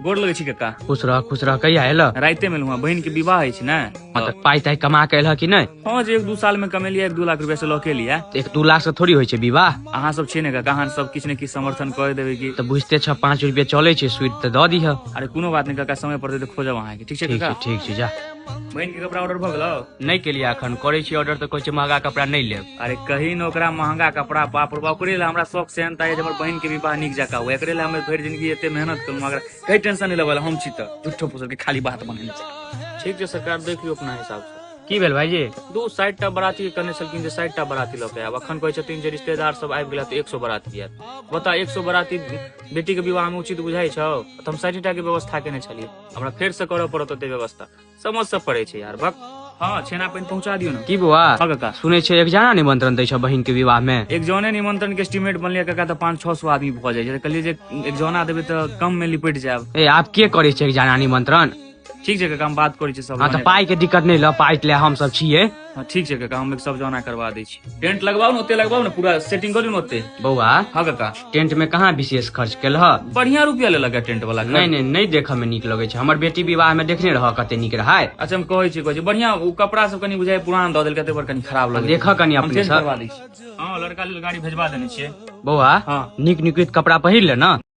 गोर लगै छी काका। खुश रह, खुश रह। कहिया एलह? राइते में एलहुँ, बहिन के विवाह अछि ने। हाँ, तऽ पाइ ताइ कमा के एलह कि नहि? हँ, जे 1-2 साल में कमेलियै 1-2 लाख रुपया से लऽ के एलियै। 1-2 लाख से थोड़ी होइ छै विवाह। अहाँ सब छियै ने काका, अहाँ सब किछु ने किछु समर्थन कर देबै की। तऽ बुझिते छह 5 रुपया चलै छै, सुइत तऽ दऽ दिह। अरे कोनो बात नहि काका, समय पड़तै तऽ खोजब अहाँके, ठीक छै? ठीक काका छै, ठीक छै, जा। बहिन के कपड़ा ऑर्डर भऽ गेलौ? नहि केलियै, एखन करै छी ऑर्डर तऽ कहै छै महगा कपड़ा नहि लेब। अरे कही ने ओकरा महंगा कपड़ा, बाप रे बाप, ओकरे लए हमरा शौक सेहनता है जे हमर बहिन के विवाह नीक जकाँ हुए, एकरे लए हम भरि जिंदगी एते मेहनत करू। मगर कहीं टेंशन नहीं लेबल, हम छी तऽ झूठो फूसल के खाली बात बनेने छै। ठीक छै सरकार, देख लियौ अपना हिसाब से। की भेल भाईजी? 260 टा बराती के कहने छलखिन जे 60 टा बराती लऽ के आयब, अखन कहै छथिन जे रिश्तेदार सब आबि गेला तऽ 100 बराती आयत। बता, 100 बराती बेटी के विवाह में उचित बुझाइ छौ? तऽ हम 60 टा के व्यवस्था केने छलियै, हमरा फेर से करऽ पड़त ओते व्यवस्था। समझ सब पड़ै छै यार, बक। हँ, छेना पानि पहुंचा दियौ ने। की बौआ? हँ काका। सुनै छै एक जना निमंत्रण दै छ बहिन के विवाह में? एक जने निमंत्रण के एस्टीमेट बनलियै काका तऽ 500-600 आदमी भऽ जाइ छै, तऽ कहलियै जे एक जना देबै तऽ कम में लिपटि जायब। ए आब के करै छै एक जना निमंत्रण? ठीक छै काका, हम बात करै छी सब। हाँ, तऽ पाइ के दिक्कत नहि ल, पाइ ले हम सब छियै। हाँ ठीक छै काका, हम एक सब जना करवा दै छी। टेंट लगवाउ ने, ओते लगवाउ ने, पूरा सेटिंग करू ने ओते। बौआ। हाँ काका। टेंट में कहाँ विशेष खर्च केलह? बढ़िया रुपया लेलक टेंट वाला। नहीं नहीं, नहीं देखऽ में नीक लगै छै। हमर बेटी विवाह में देखने रह कते नीक रहै। अच्छा, हम कहै छी बढ़िया। ओ कपड़ा सब कनी बुझाइ पुरान दऽ देलकै, ताहि पर कनी खराब लगै। देखऽ कनी हम अपने चेंज सँ। करवा दै छी। हाँ, लड़का लेल गाड़ी भेजवा देने छियै। बौआ। हाँ। नीक निकुत कपड़ा पहिर ले ने।